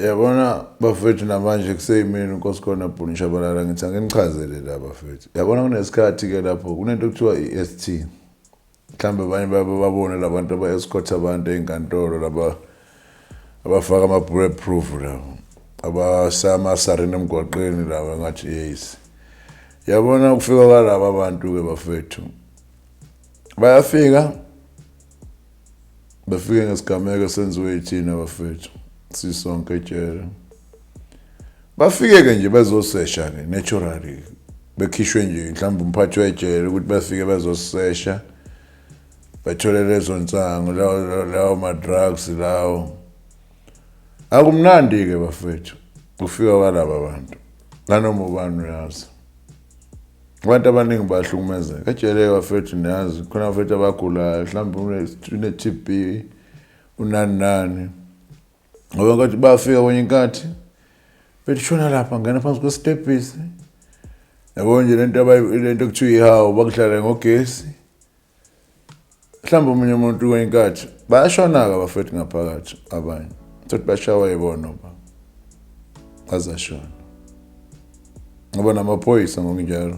Yabona bafethu, namanje kuseyimini uNkosikhona Bhunu Shabalala, ngithi anginichazele la bafethu. Yabona kunesikhathi-ke lapho kunento ekuthiwa i-ST. Mhlawumbe abanye babone labantu aba-escort abantu ey'nkantolo laba abafaka ama-bulletproof labo abasama-sarin emgwaqeni laba ngathi yes. Yabona ukufika kwalaba bantu-ke bafethu, bayafika bafike ngesigameko esenziwe yithina bafethu sisonke ejele. Bafike-ke nje bezosesha-ke naturally, bekhishwe nje mhlawumbe umphathi wejele ukuthi bafike bezosesha, bathole lezo nsangu lawo ma-drugs lawo. Akumnandi-ke bafethu kufika kwalaba bantu, nanoma ubani uyazi. Abantu abaningi bahlukumezeka ejele bafethu, niyazi khona bafethu abagulayo, mhlawumbe une-TB unani nani, ngoba nkathi bafika kwenye inkathi bethi shona lapha, ngena phansi kwesitebhisi, yabo nje lento lento ekuthiwa ihawu, bakudlala ngogesi. Mhlawumbe omunye umuntu kwenye inkathi bayashona-ke abafethu ngaphakathi, abanye sothi bashawa yibona ba bazashona, ngoba namaphoyisa ngokunjalo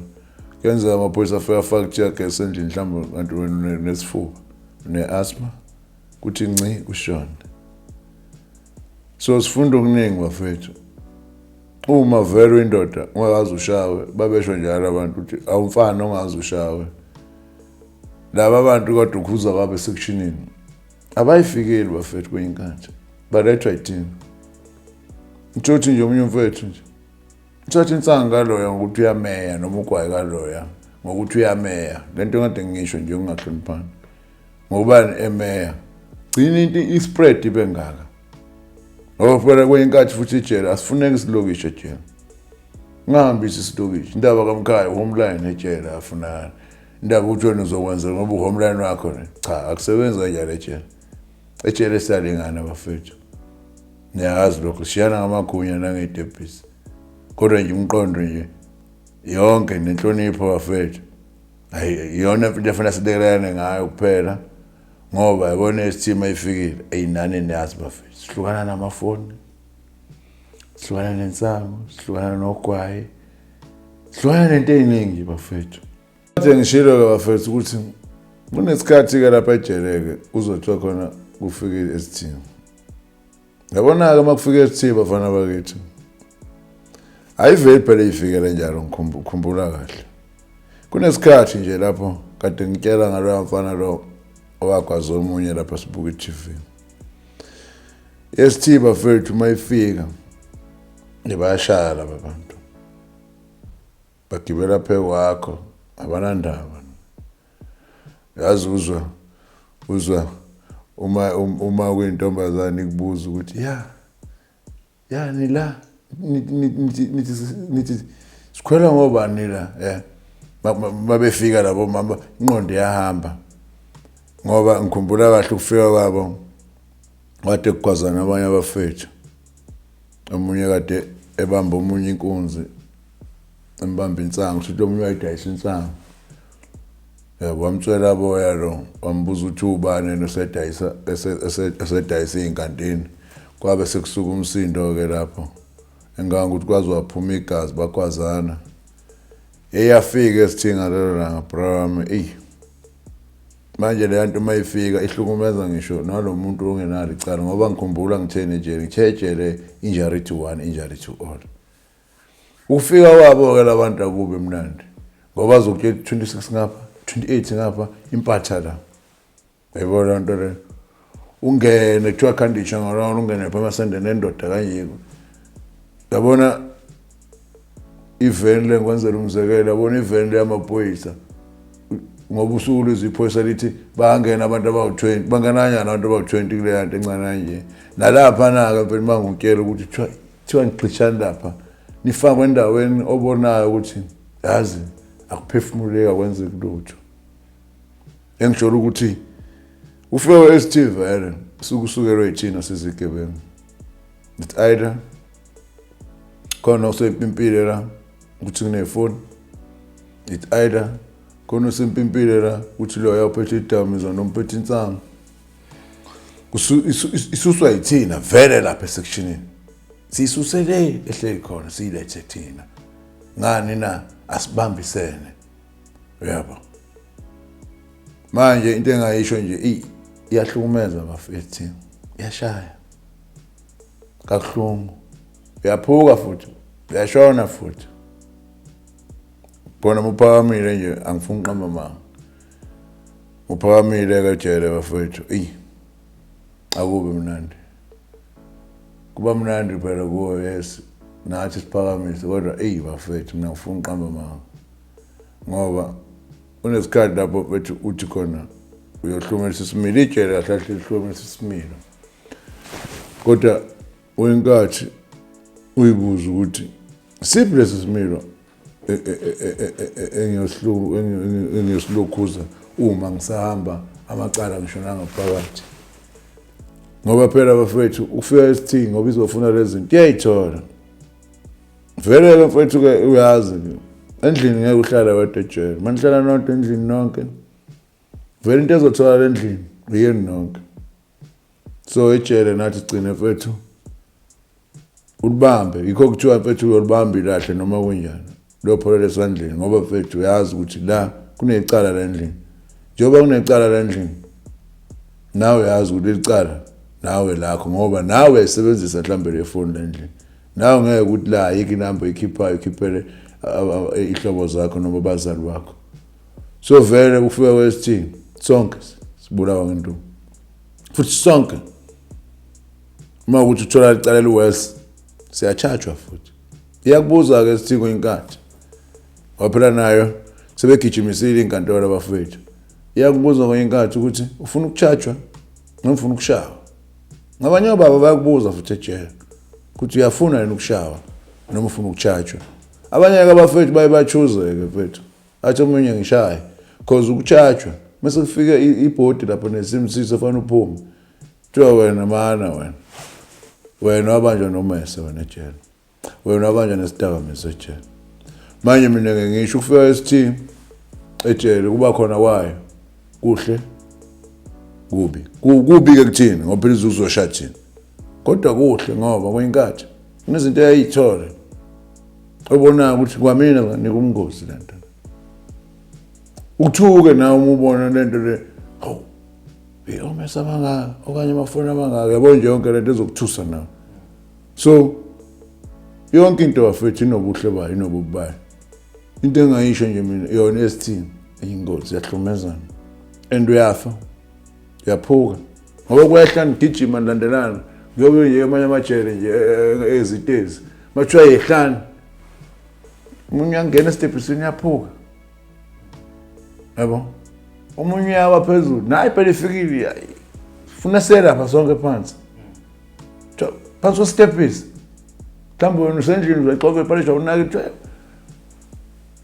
kuyenzeka amaphoyisa afike afake tear gas endlini, mhlawumbe kanti wena unesifuba, une-asthma, kuthi nci ushone. So sifunda okuningi bafethu. Uma vele indoda ungakaze ushawe, babesho njalo abantu ukuthi awumfana ongaze ushawe. Laba bantu kodwa ukhuza kwabo esekushinini abayifikeli bafethu kwenye inkathi, balethwa yithina. Ngitshothi nje omunye umfethu nje uthatha insangu kaloya ngokuthi uyameya, noma ugwayi kaloya ngokuthi uyameya, lento kade ngisho nje ukungahloniphani ngobani emeya, gcina into i-spread ibe ngaka. Ngoba phela kwenye inkathi futhi ijele asifuneki isilokishi ejele, ungahambisi isilokishi. Indaba kamkhaya homeline ejele afunakala, indaba ukuthi wena uzokwenza ngoba uhomeline wakho ne, cha, akusebenzi kanjalo ejele. Ejele siyalingana bafethu, niyazi lokho, sishiyana ngamagunya nangey'tebhisi, kodwa nje umqondo nje yonke nenhlonipho bafethu, hayi, iyona into efanele silekelelane ngayo kuphela. Ngoba yabona isithima ifikile, eyinani niyazi bafethu, sihlukana namafoni, sihlukana nensangu, sihlukana nogwayi, sihlukana nento ey'ningi bafethu. Kade ngishilo-ke bafethu ukuthi kunesikhathi-ke lapha ejele-ke kuzothiwa khona kufikile esithini. Yabona-ke uma kufika esithini bafana bakithi, ayiveli phela iyifikele njalo, ngikhumbula kahle. Kunesikhathi nje lapho kade ngitshela ngaloya mfana lo owagwaza omunye lapha sibuka i-TV. ST bafethu uma ifika bayashaya laba bantu, bagibela phe kwakho, abanandaba. Yazi uzwa uma kuyintombazane ikubuza ukuthi ya ya nila nithi sikhwela ngobani la, eh babefika labo mama, ingqondo iyahamba. Ngoba ngikhumbula kahle ukufika kwabo, kade kugwazana abanye abafethu, omunye kade ebamba omunye inkunzi, embamba insangu, sithi omunye wayidayisa insangu, yabo, wamtswela boya lo, wambuza ukuthi ubani yena osedayisa esedayisa iy'nkantini. Kwabe sekusuka umsindo-ke lapho, engangokuthi kwaze waphuma igazi, bakwazana. Eyafika esithi ngalelo langa, bra wami, eyi manje leya nto uma ifika ihlukumeza ngisho nalo muntu ongenalo icala. Ngoba ngikhumbula ngitheni ejele, ngithe ejele injury to one, injury to all. Ukufika kwabo-ke labantu akubi mnandi, ngoba bazokutshela 26 ngapha, 28 ngapha, impatha la, yayibona nto le, ungene kuthiwa khandisha ngolona, ungene pha amasende nendoda kanje, yabona iveni le. Ngikwenzela umzekelo, yabona iveni le yamaphoyisa, ngoba usuku lwizwe iphoyisa lithi bayangena abantu abawu-20, bangena kanjani abantu abawu-20 kuleya nto encane kanje? Nalaphana-ke mfethu, uma ngikutshela ukuthi kuthiwa nigxishani lapha, nifakwe endaweni obonayo ukuthi yazi akuphefumuleki, akwenzeki lutho. Engijolo ukuthi ufike we-ST vele sukusukelwe yithina sizigebengu. It's either khona osempimpile la ukuthi kunefoni, it's either khona osempimpile la ukuthi loya uphethe idamizwa noma uphethe insangu, isuswa yithina vele lapha esekshinini. Siyisuse le ehleli khona siyilethe thina. Ngani na? Asibambisene. Uyabo? Manje into engayisho nje iyahlukumeza bafethu. Iyashaya. Kakuhlungu. Uyaphuka futhi. Uyashona futhi. Bona muphakamile nje angifuni uqamba amanga. Uphakamile ke jele bafethu. Eyi. Akubi mnandi. Kuba mnandi phela kuwo, yes, nathi siphakamise, kodwa eyi bafethu, mina ngifuna uqamba amanga ngoba unesikhathi lapho bethi uthi khona uyohlumelisa isimilo, ijele kahle kahle lihlumelisa isimilo, kodwa wenkathi uyibuza ukuthi siphi lesi similo engiyosilokhuza uma ngisahamba amacala ngisho nangaphakathi, ngoba phela bafethu ufika esithini ngoba izofuna lezi zinto iyayithola vele-ke mfethu-ke. Uyazi endlini ngeke uhlale wedwa ejele, uma nihlala nodwa endlini nonke vele into ezotholakala endlini uyeni nonke. So ejele nathi sigcine mfethu ulibambe, yikho kuthiwa mfethu uyolibamba ilahle noma kunjani liyopholela esandleni, ngoba mfethu uyazi ukuthi la kunecala la endlini. Njengoba kunecala la endlini, nawe uyazi ukuthi leli cala nawe lakho, ngoba nawe uyayisebenzisa mhlawumbe le foni la endlini. Nawe ngeke ukuthi la ayikho inamba oyikhiphayo ukhiphele ihlobo zakho noma abazali bakho. So vele kufika kwesithini sonke sibulawa ngenduku futhi sonke. Uma ukuthi uthola icala eliworse, siyachajwa futhi. Iyakubuza-ke sithi kwenkathi waphela nayo sebegijimisile inkantolo abafowethu, iyakubuza kwenye inkathi ukuthi ufuna ukuchajwa noma ufuna ukushawa. Ngabanye obaba bayakubuza futhi ejele ukuthi uyafuna yini ukushawa noma ufuna ukuchajwa. Abanye-ke abafethu baye bachuze-ke mfethu, athi omunye ngishaye, cause ukuchajwa mase kufika ibhodi lapho nesimsiso fanele uphume, kuthiwa wena mana wena wabanjwa nomese wena ejele, wena wabanjwa nesidakamizwa ejele. Manje mina ke ngisho ukufika esithi ejele kuba khona kwayo kuhle kubi. Kubi-ke kuthini ngoba phela izuzoshaya thina, kodwa kuhle ngoba kuyinkathi kunezinto eyayithole obonayo ukuthi kwamina nganika umngozi lento, uthuke nawe uma ubona lento le, hawu, omesa abangaka okanye amafoni abangaka, yabo nje yonke lento ezokuthusa nawe. So yonke into bafethu inobuhle bayo, inobubi bayo. Into engayisho nje mina, yona esithini ingozi, yahlumezana and uyafa, uyaphuka ngoba kwehla nigijima nilandelana. Kuyobe nje amanye amajele nje ezitezi mathiwa yehlani, omunye uyangena esitebhisini uyaphuka, yabo, omunye uyawa phezulu nayi phela ifikile funa selapha sonke phansi phansi kwesitebhisi. Mhlawumbe wena usendlini uzaxoxa ipalisha unake,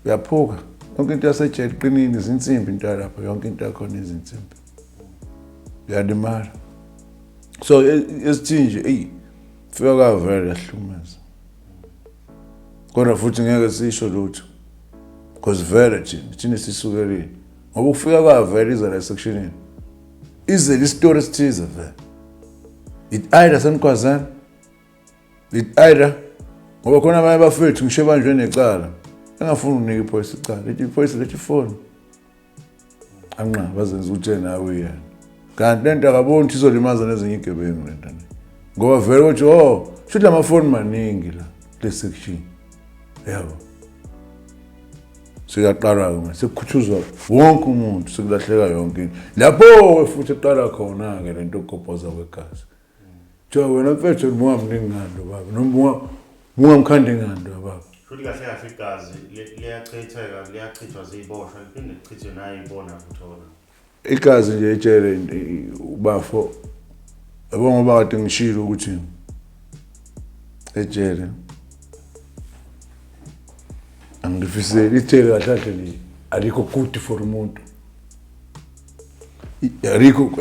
uyaphuka. Yonke into yasejele iqinile, izinsimbi into yalapho, yonke into yakhona izinsimbi, uyalimala. So esithi nje eyi fika kavele yahlukumeza, kodwa futhi ngeke sisho lutho because vele thina sisukelile, ngoba ukufika kwavele iza la sectionini izele isitori esithize vele, it either senikwazana, it either ngoba khona abanye abafethu ngisho ebanjwe necala engafuni ukunika iphoyisa icala, lithi iphoyisa lethi ifoni anqa bazenza ukuthi nawe yena, kanti lento akaboni ukuthi izolimaza nezinye igebengu lento, ngoba vele uthi oh shuthi lamafoni maningi la kule section, yabo. Siyaqala-ke manje sekukhuthuzwa wonke umuntu, sekulahleka yonke into. Lapho-ke futhi eqala khona-ke lento yokugobhoza kwegazi, kuthiwa wena mfethu bungamningi ngani lo baba noma bungamkhandi ngani lo baba. Futhi kahle kahle igazi liyachitheka, liyachithwa ziyiboshwa, liphinde lichithwe nayo ibona futhi ona. Igazi nje ejele ubafo, yabo, ngoba kade ngishilo ukuthi ejele angilifiseli ijele kahle kahle nje alikho good for umuntu,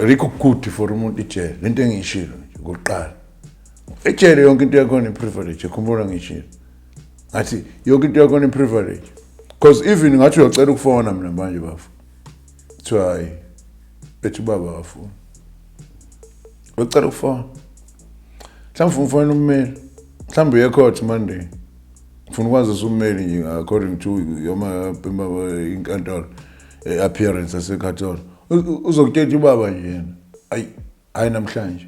alikho good for umuntu ijele. Lento engiyishilo nje kokuqala, ejele yonke into yakhona i-privilege. Khumbula ngishilo ngathi yonke into yakhona i-privilege, because even ngathi uyacela ukufona mina manje bafo, kuthiwa hayi, bethi ubaba akafuni. Uyacela ukufona mhlawumbe umfonela ummeli. Mhlawumbe uye court Monday. Ngifuna ukwazisa ummeli nje according to yoma inkantolo, appearance yasenkantolo. Uzokutshela ubaba nje yena. Ayi, hayi namhlanje.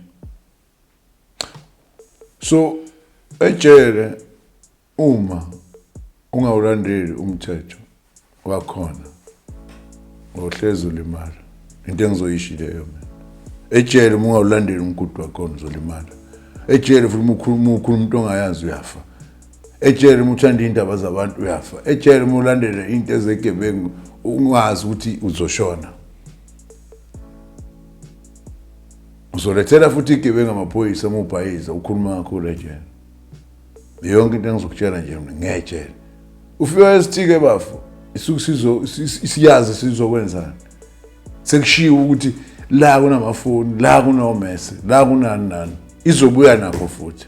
So ejele uma ungawulandeli umthetho wakhona uhlezi ulimala. Into engizoyisho leyo mina. Ejele uma ungawulandeli umgudu wakhona uzolimala. Ejele futhi uma ukhuluma umuntu ongayazi uyafa. Ejele uma uthanda iy'ndaba zabantu uyafa. Ejele uma ulandela into ezegebengu ungazi ukuthi uzoshona. Uzolethela futhi igebengu amaphoyisa uma ubhayiza ukhuluma kakhulu ejele. Yonke into engizokutshela nje mina ngejele. Ufika esithike bafo, isuke sizo siyazi sizokwenzani. Sekushiwo ukuthi la kunamafoni, la kunomese, la kunani nani. Izobuya nakho futhi.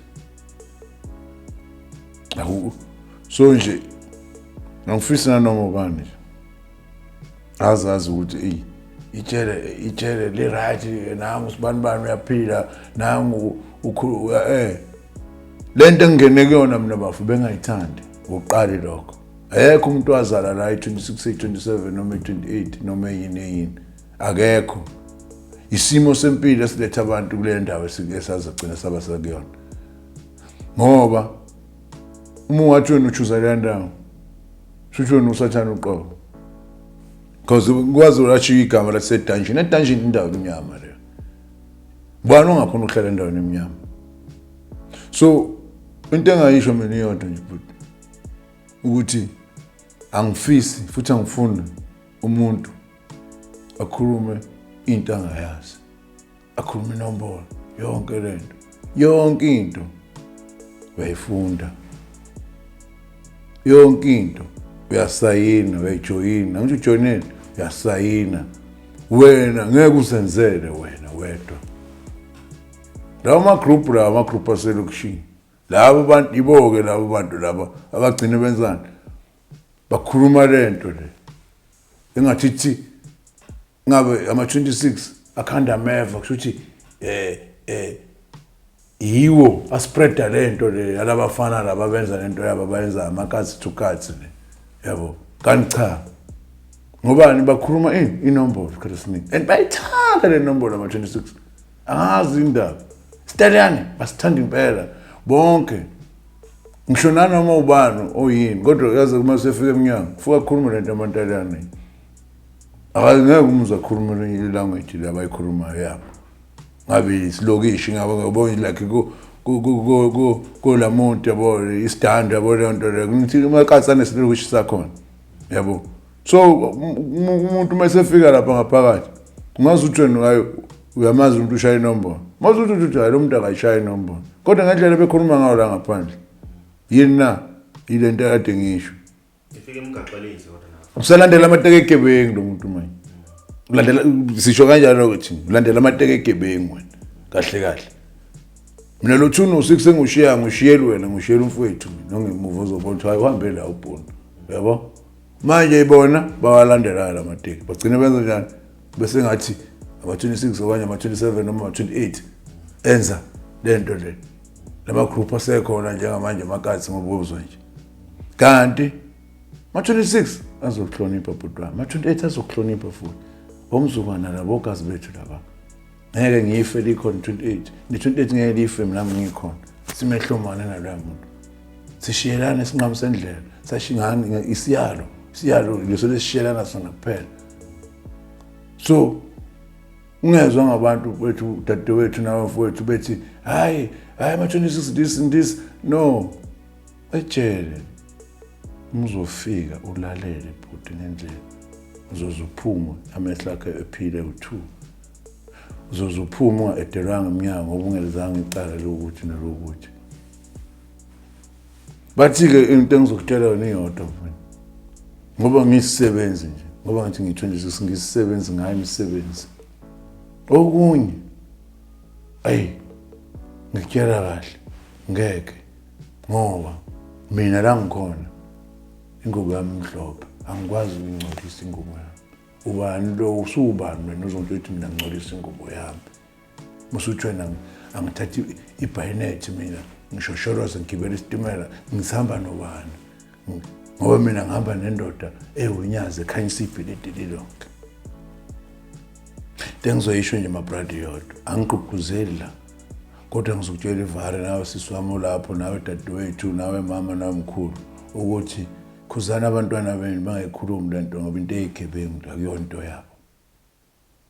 Awu so nje ngifisa nanoma ubani nje azazi ukuthi eyi ijele ijele li right, nangu sibani bani uyaphila, nangu ukhulu lento engingene kuyona mina bafu bengayithandi ngokuqali lokho. Akekho umuntu wazala la i-26, i-27 noma i-28 noma eyini eyini, akekho. Isimo sempilo esiletha abantu kule ndawo esazogcina saba sakuyona, ngoba uma ungathi wena uchuza leya ndawo shuthi wena usathane uqobo, because kwazi lashiya igama lase-dungeon. E-dungeon indawo emnyama leyo, ubani ongakhona ukuhlala endaweni emnyama? So into engayisho mina iyodwa nje bhuti, ukuthi angifisi futhi angifuni umuntu akhulume into angayazi, akhulume inombolo yonke lento. Yonke into uyayifunda, yonke into uyasayina, uyayijoyina. Ngisho ujoyineni, uyasayina wena, ngeke uzenzele wena wedwa. Lawo ma-group, lawo ma-group aselokishini, labo bantu ibo-ke, labo bantu laba abagcine benzani, bakhuluma lento le engathi thi ngabe ama-26 akhanda ameva, kusho ukuthi yiwo aspreada lento le alabafana laba benza lento yabo, abayenza amakatsi to katsi le yabo. Kanti cha, ngobani bakhuluma ini inombolo isikhathi esiningi, and bayithanda le nombolo ama-26. Angazi indaba, isitaliyane basithanda impela bonke, ngisho nanoma ubani oyini, kodwa yaze uma sefika emnyango kufika akhulume lento amantaliyane, akangeke umuzwe akhulume ilanguage le abayikhulumayo yabo, ngabe isilokishi, ngabe ngiyabona like ku kolamuntu yabo, isidanda yabo, leyo nto leyo. Ngithi umakatsi anesilokishi sakhona yabo. So umuntu uma esefika lapha ngaphakathi, ungazi ukuthi wena hayi uyamazi umuntu ushaya inombolo, mazi ukuthi uthi hayi lo muntu akayishaya inombolo, kodwa ngendlela bekhuluma ngayo la ngaphandle yini na ile nto ekade ngisho. Ifike imgaxelise kodwa nawo. Usalandela amateke egebengu lo muntu manje, ulandela, sisho kanjalo ukuthi ulandela amateke egebengu wena. Kahle kahle mina lo 206 engushiya, ngushiyeli wena, ngushiyela umfowethu mina ongemuva ozobona ukuthi hayi uhambe la ubhunu yabo. Manje ibona bawalandela la mateki, bagcine benza njani, bese ngathi ama-26 okanye ama-27 noma ama-28 enza lento le, lama group asekhona njengamanje amakatsi ngobuzwa nje. Kanti ma-26 azokuhlonipha bhuti wami, ma-28 azokuhlonipha futhi, omzukwana labo ogazi bethu laba. Ngeke ngife likhona 28, ne-28 ngeke life mina ngikhona, simehlomane naloya muntu, sishiyelane isinqamu sendlela, sashingani isiyalo, isiyalo leso lesishiyelana sona kuphela. So ungezwa ngabantu bethu, dadewethu nabafowethu bethi hayi hayi ama-26 this and this. No, ejele uma uzofika ulalele bhuti ngendlela, uzoze uphume amehlo akhe ephile u-two, uzoze uphume unga-edelwanga emnyango ngoba ungelizanga icala lokuthi nalokuthi. Bathi-ke into engizokutshela yona iyodwa mfana, ngoba ngiyisisebenzi nje, ngoba ngithi ngiyi-26 ngiyisisebenzi ngayo imisebenzi okunye, ayi ngikutshela kahle ngeke, ngoba mina la ngikhona ingubo yami imhlophe, angikwazi ukuyingcolisa ingubo yami. Ubani lo, usubani wena uzongitshela ukuthi mina ngingcolisa ingubo yami? Musuthi wena angithathi ibhayinethi mina. Ngishosholoze ngigibela isitimela, ngisihamba nobani? Ngoba mina ngihamba nendoda ewunyazi ekhanyisa ibhilidi lilonke. Into engizoyisho nje mabrada yodwa, angigqugquzeli la, kodwa ngizokutshela ivare nawe sisi wami olapho, nawe dadewethu, nawe mama, nawe mkhulu, ukuthi khuzani abantwana benu bangayikhulumi le nto, ngoba into eyigebengu akuyona into yabo.